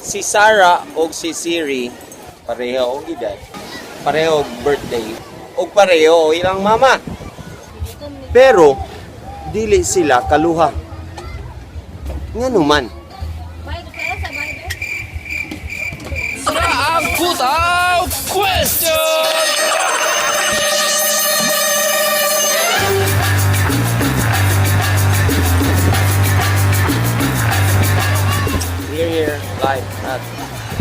Si Sarah og si Siri pareho og edad. Pareho og birthday. Og pareho ilang mama. Pero dili sila kaluha. Ngano man? Ang Kutaw Question! We're here live at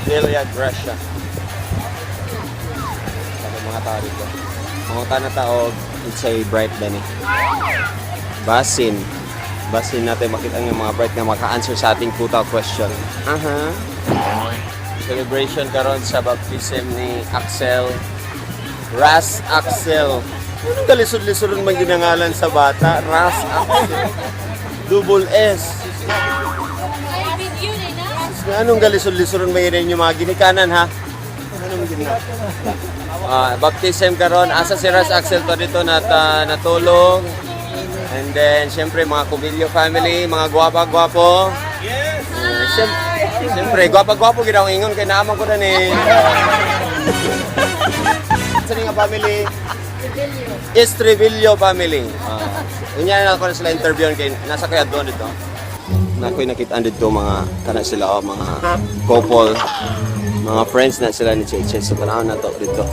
Villa Gracia. Sabi mga tao dito. Mga na tao, it's a bright dani. Basin. Basin natin makita ang mga bright nga maka-answer sa ating kuta question. Aha. Celebration karon sa baptism ni Axel. Ras Axel. Anong kalisod-lisod man ginangalan sa bata? Ras Axel. Double S. Anong galisod-lisoron may yung mga ginikanan, ha? Anong ginikanan? Ah, baptism karon, asa si Ras Axel to dito natulong. And then syempre mga Cubillo family, mga gwapa-gwapo. Yes. Syempre gwapa-gwapo gid ang ingon kay naaman ko na ni. Sa nga family? Estribillo family. Ah, unya na ako na sila interview kay nasa kaya doon dito. Na ako'y nakita dito mga kana sila, oh, mga couple, mga friends na sila ni Cheche sa panahon na to dito.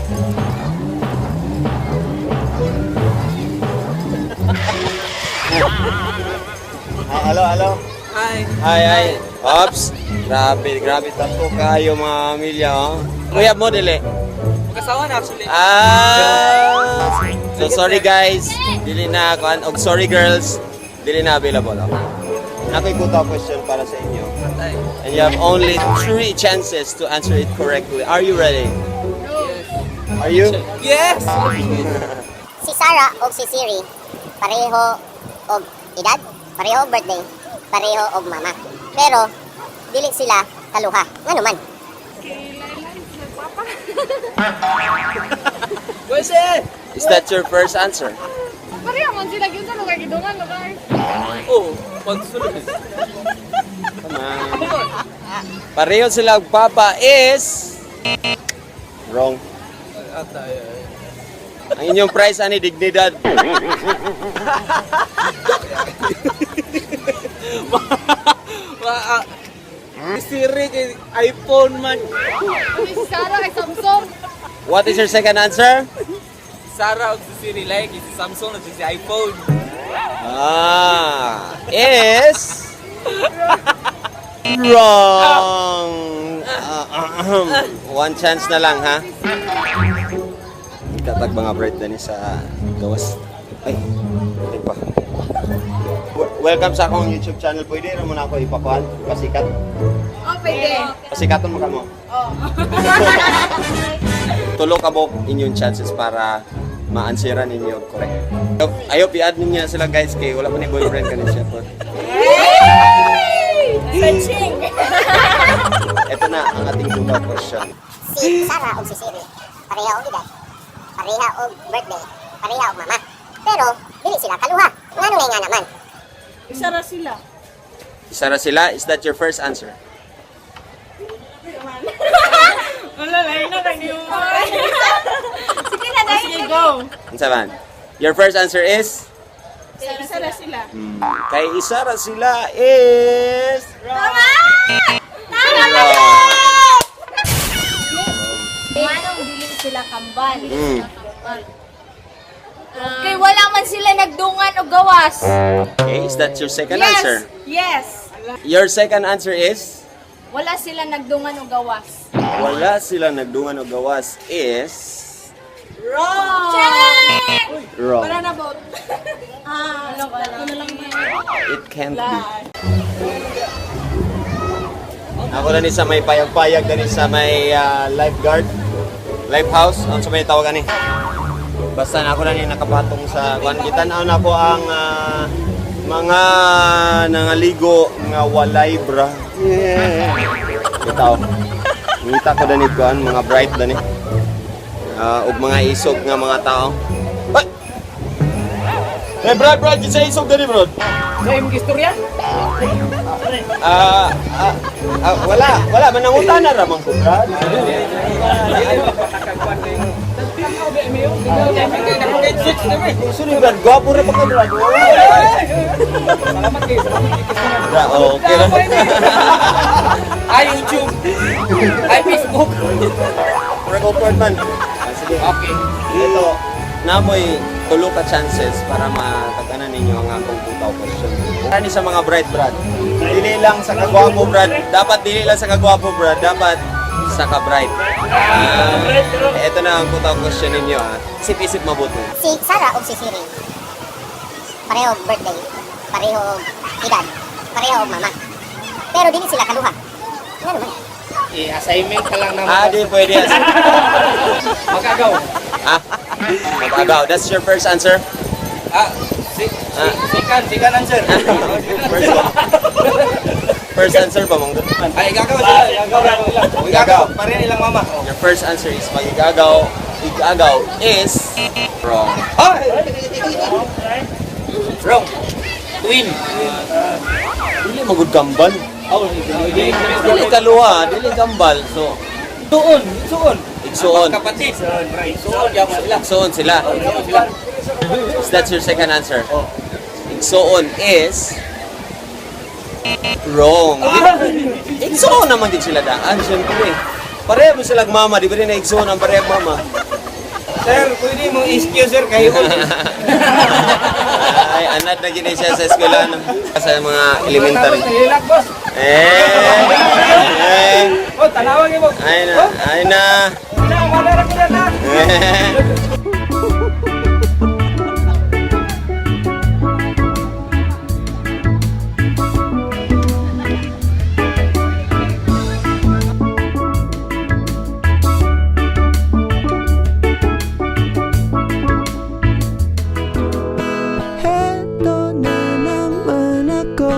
Hi, hello, hello. Hi! Hi, hi. Ops. Grabe, grabe tapo kayo mga pamilya, oh. Kuya mo dili. Magkasawa na actually. Ah! So sorry guys, dili na kuan og sorry girls, dili na available. Oh. Nakoy kuta question para sa inyo. Ay. And you have only three chances to answer it correctly. Are you ready? Are you? Yes! Si Sarah og si Siri pareho og edad, pareho og birthday, pareho og mama. Pero dili sila kaluha. Ngano man? Question! Is that your first answer? Pareho man sila gyud sa lugar gidungan lugar. Oh, pagsunod. Come on. Pareho sila og papa is wrong. Ata, ay, ay. Ang inyong prize ani dignidad. Ma, ah, si Siri kay iPhone man. Ano si Sarah kay Samsung? What is your second answer? Sarah og si Siri like si Samsung at si iPhone. Ah, is wrong. Ah, ahem. One chance na lang, ha? Itatag mga bright dani sa gawas. Ay, ay pa. Welcome sa akong YouTube channel. Pwede ra mo na ako ipakuan, pasikat. Oh, pwede. Pasikaton mo kamo. Oh. Tulo ka mo inyong chances para ma-answeran ninyo correct. I hope i-add ninyo sila guys kay wala pa ni boyfriend kanin siya po. Searching. Ito na ang ating duha question. Si Sarah og si Siri pareha og edad, pareha og birthday, pareha og mama. Pero dili sila kaluha. Ngano nga naman? Isa ra sila. Isa ra sila, is that your first answer? Wala lang na kay Sige na dahil. Sige, go. Unsa man? Your first answer is? Isa ra sila. Kay isa ra sila is Tama! Tama! Wrong. Manong dili sila kambal. Kay wala man sila nagdungan og gawas. Okay, is that your second Yes. answer? Yes. Your second answer is? Wala sila nagdungan og gawas. Wala sila nagdungan og gawas is Wrong. Check! wrong. Wala na bot. Ah, ano na lang. It can't be. Ako na ni sa may payag-payag dani sa may lifeguard, lifehouse, ang sa may tawag ani. Basta na ako na ni nakapatong sa kuan, gitan-aw na ko ang mga nangaligo nga walay bra. Yeah. Bitaw. Ngita ko dani kuan mga bright dani. Ah, ug mga isog nga mga tao. Ay! Hey, brad, brad, kinsa isog dani, brad? Sa imong istorya? Ah, ah, ah, wala, wala manangutan na ramang ko, Brad. Sunod, Brad, gwapo ra pa ka, Brad. Salamat kayo. Brad, oh, okay lang. Ay, YouTube. Ay, Facebook. Record man. Ah, sige. Okay. Ito, namoy tulo ka chances para matag-anan ninyo ang akong putaw question. Ani sa mga bright, Brad. Dili lang sa kagwapo, Brad. Dapat dili lang sa kagwapo, Brad. Dapat sa ka-bright. Ah, ito na ang putaw question ninyo, ha. Isip-isip mabuti. Si Sarah o si Siri, pareho og birthday, pareho og edad, pareho og mama. Pero dili sila kaluha. Nga naman. I-assignment ka lang naman. Ah, di pwede. Magagaw. Ah, mag-agaw. That's your first answer? Ah, si, Ah. sikan, sikan answer. First one. First answer ba, Mong? Ay, igagaw sila. Igagaw. Igagaw. Pareho ilang mama. Oh. Your first answer is mag-igagaw. Igagaw is wrong. Ay! Wrong. Twin. Dili magud kambal. Oh, Dili kaluha, dili kambal. So, Suon, suon. igsuon. Kapatid. Suon, yaman sila. Igsuon sila. Suon sila. Is that your second answer? Igsuon is wrong. Igsuon naman din sila daan, syempre. Pareho mo silang mama, di ba rin na igsuon ang pareho mama? Sir, pwede mong excuse sir kayo. Ay, anad na gini siya sa eskwela, no? Sa mga elementary. Nilak, boss. Eh! Eh! Oh, tanawan mo. Ay na, ay na. Na, wala ra ko na na. Eh. Heto na naman ako.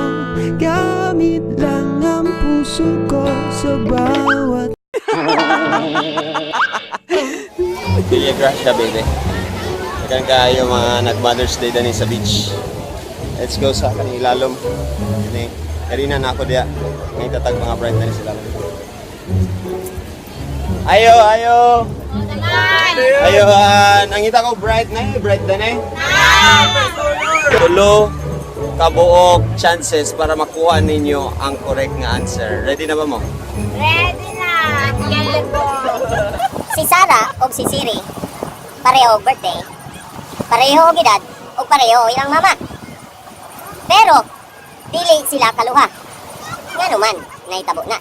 Gamit lang ang puso ko sa bawat Villa Gracia, baby. Dagan kayo mga nag-Mother's Day dani sa beach. Let's go sa kaning ilalom. Kini, karina na ako diya. Ngay tatag mga bright na ni sila. Ayo, ayo. Ayo, ah, nangita ko bright na eh, bright na eh. Tulo kabuok chances para makuha ninyo ang correct nga answer. Ready na ba mo? Ready na! Si Sarah o si Siri, pareho og birthday, pareho og edad, o pareho og ilang mama. Pero dili sila kaluha. Nga naman, nahitabo na.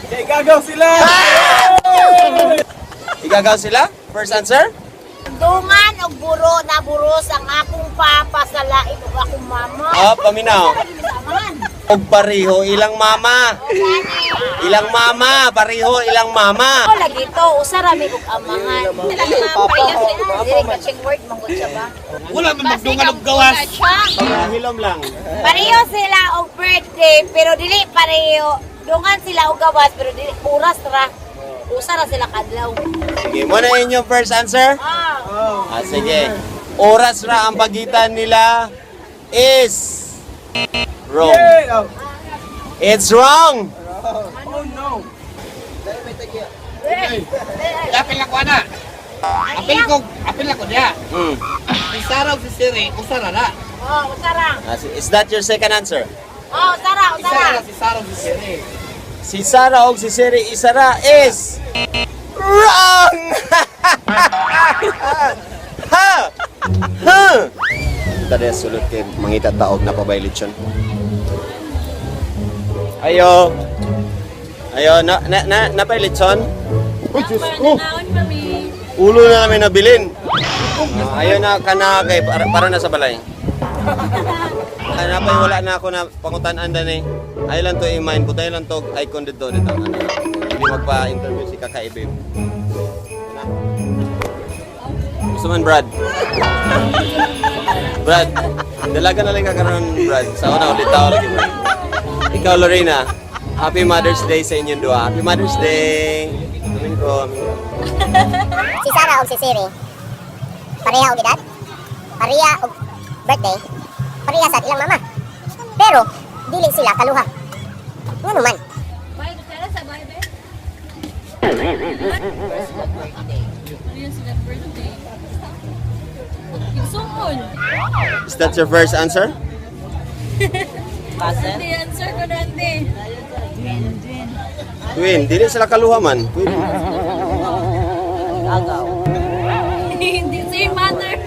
Igagaw sila. Igagaw sila? First answer? Dungan og buro na buros ang akong papa sa lain ug akong mama. Oh, paminaw. Og pareho ilang mama. Ilang mama, pareho ilang mama. Ako lagi to, usa ra mi og amahan. Papa, dili ka ching word manggod siya ba? Wala man magdungan og gawas. Hilom lang. Pareho sila og birthday pero dili pareho. Dungan sila og gawas pero dili oras ra. Usa ra sila kadlaw. Sige, muna inyong first answer. Ah. Ah, sige. Oras ra ang pagitan nila is wrong. It's wrong. Oh no. Apil ako ana. Apil ko, apil ako niya. Si Sarah o si Siri, usa ra na. Oh, usa ra. Ah, is that your second answer? Oh, usa ra, usa Isa ra. ra si Sarah o si Siri. Si Sarah og si Siri Isara is wrong. Ha! Ha! Tara sulod kay mangita taog na pabay lechon. Ayo. Ayo na na na napay lechon. Uy, Diyos ko. Ulo na namin nabilin. Ah, ayo na kana kay para na sa balay. Ano pa wala na ako na pangutan-an eh. Ayaw lang to i-mind, butay lang to icon dito dito. Ano, hindi magpa-interview si Kakaibib. Na. Gusto man, Brad? Brad, dalaga na lang ka karon, Brad. Sa una ulit tao lagi, Brad. Ikaw, Lorena. Happy Mother's Day sa inyong dua. Happy Mother's Day. Amin ko, amin ko. Si Sarah o si Siri, Pareha og edad, pareha og birthday, pareha sa ilang mama. Pero dili sila kaluha. Ngano man? Bye, tara sa bye, be. Ano sila birthday? Igsuon. Is that your first answer? Ante, answer ko na, ante. Twin, dili sila kaluha man. Twin. Hindi same mother.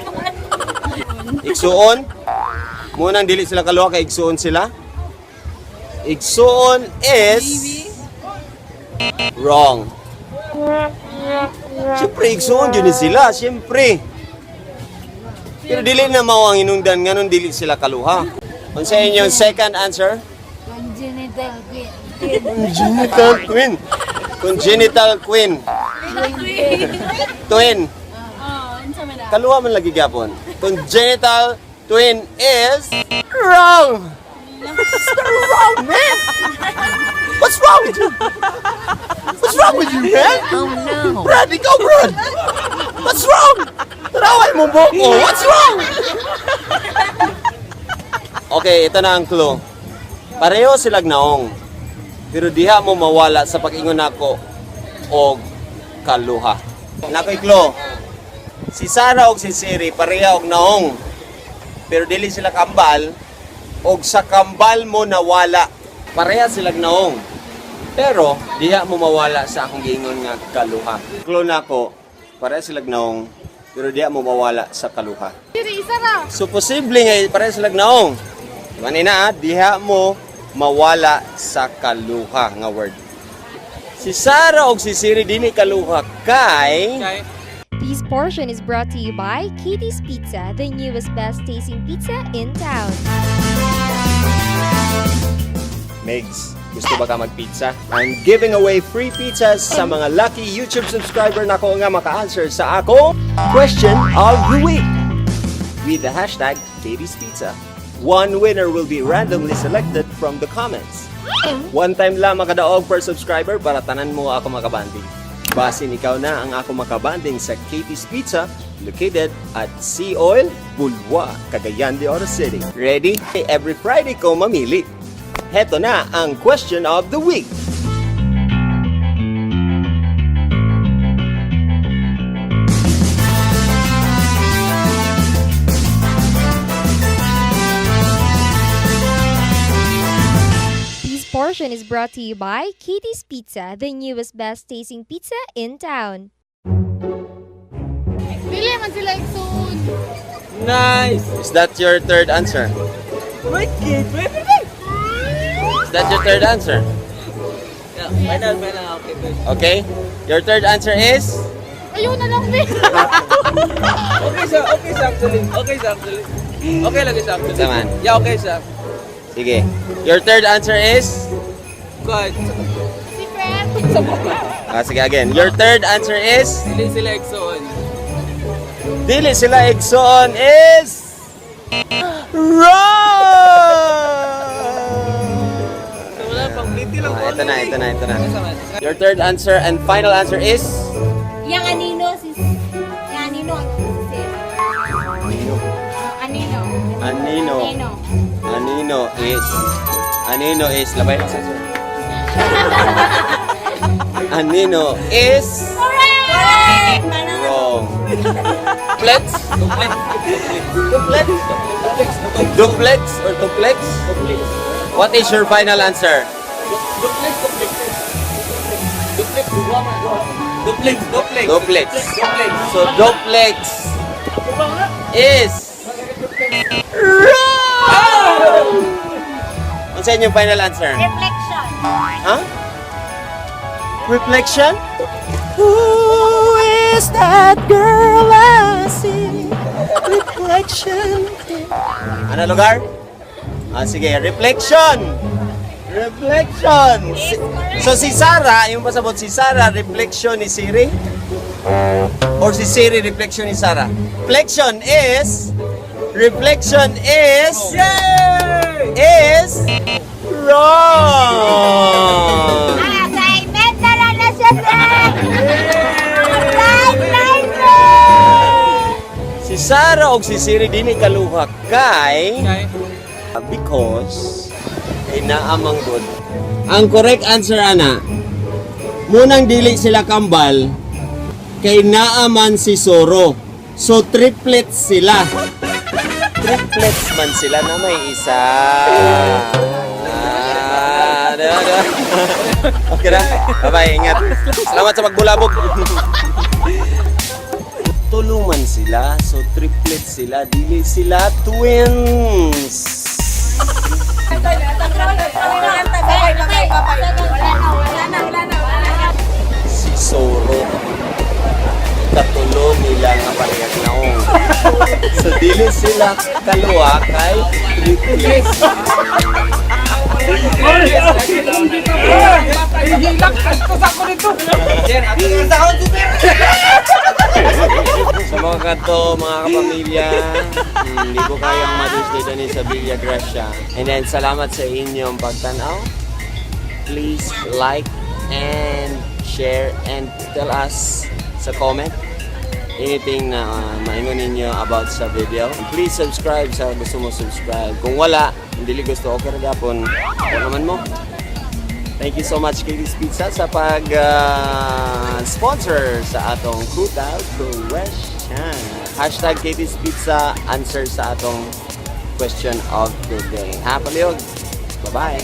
Igsuon. Munang dili sila kaluha kay igsuon sila. Igsuon is wrong. Siyempre, igsuon yun ni sila. Siyempre. Pero dili na mao ang hinungdan nganon dili sila kaluha. Unsa inyong second answer? Congenital queen. Congenital twin. Congenital queen. Twin. Oh, unsa man na? Kaluha man lagi gyapon. Congenital twin is wrong. It's wrong, man. What's wrong with you? What's wrong with you, man? Oh no. Brad, ikaw, Brad. What's wrong? Taraway mo buko. What's wrong? Okay, ito na ang clue. Pareho silag naong. Pero diha mo mawala sa pag-ingon nako og kaluha. Nakoy clue. Si Sarah og si Siri pareha og naong. Pero dili sila kambal og sa kambal mo nawala. Pareha silag naong. Pero diha mo mawala sa akong giingon nga kaluha. Clue nako, pareha silag naong pero diha mo mawala sa kaluha. Diri isa ra. So posible nga pareha silag naong. Diba ni na, diha mo mawala sa kaluha nga word. Si Sarah og si Siri dili kaluha kay This portion is brought to you by Katie's Pizza, the newest best tasting pizza in town. Megs, gusto ba ka mag-pizza? I'm giving away free pizzas sa mga lucky YouTube subscriber nako nga maka-answer sa akong question of the week with the hashtag Katie's Pizza. One winner will be randomly selected from the comments. One time lang makadaog per subscriber para tanan mo ako makabanding. Basin ikaw na ang ako makabanding sa Katie's Pizza located at Sea Oil, Bulwa, Cagayan de Oro City. Ready? Every Friday ko mamili. Heto na ang question of the week. This portion is brought to you by Katie's Pizza, the newest best tasting pizza in town. Dili man sila igsuon. Nice! Is that your third answer? Is that your third answer? Yeah, final, final. Okay, good. Okay? Your third answer is? Ayun na lang, be. Okay siya, okay siya actually. Okay siya actually. Okay lagi siya actually. Tama. Yeah, okay siya. Sige. Your third answer is? Good. Secret. Ah, sige, again. Your third answer is? Dili sila igsuon. Dili sila igsoon is wrong! So wala pang bliti lang. Ah, ito na, ito na, ito na. Your third answer and final answer is? Yang anino si yang anino si Anino. Anino. Anino. Anino is... Anino is... Labay na sa sir. Anino is... Correct! Wrong. Duplex? Duplex? Duplex? Duplex or duplex? What is your final answer? Duplex, duplex. Duplex, duplex, duplex. Duplex. Duplex. So duplex is wrong! Ano sa inyong final answer? Reflection. Huh? Reflection? Who is that girl I see? Reflection. Ano lugar? Ah, sige, reflection. Reflection. So si Sarah, yung pasabot si Sarah, reflection ni Siri? Or si Siri, reflection ni Sarah? Reflection is wrong. Assignment na lang na siya, sir! Assignment! Si Sara og si Siri dili kaluha kay because kay naa man gud. Ang correct answer ana, munang dili sila kambal kay naa man si Soro. So triplets sila. Triplets man sila na may isa. Ah, diba, diba? Okay na. Bye-bye, ingat. Salamat sa pagbulabog. Tulo man sila, so triplets sila, dili sila twins. Wala na, wala na, wala na, wala na. Si Soro. Katulo nila nga parehas naong. So dili sila kaluha kay triplets. Hilak, kantos ako nito. Sir, ato na sa akong sir. Sa mga kadto, mga kapamilya, hindi ko kayo ang Mother's Day dani sa Villa Gracia. And then, salamat sa inyong pagtanaw. Please like and share and tell us sa comment anything na maingon ninyo about sa video. Please subscribe sa gusto mo subscribe. Kung wala, hindi gusto, okay ra gapon. Wala naman mo. Thank you so much, Katie's Pizza, sa pag sponsor sa atong Kutaw Question. #KatiesPizza answer sa atong question of the day. Ha, palihog. Bye-bye.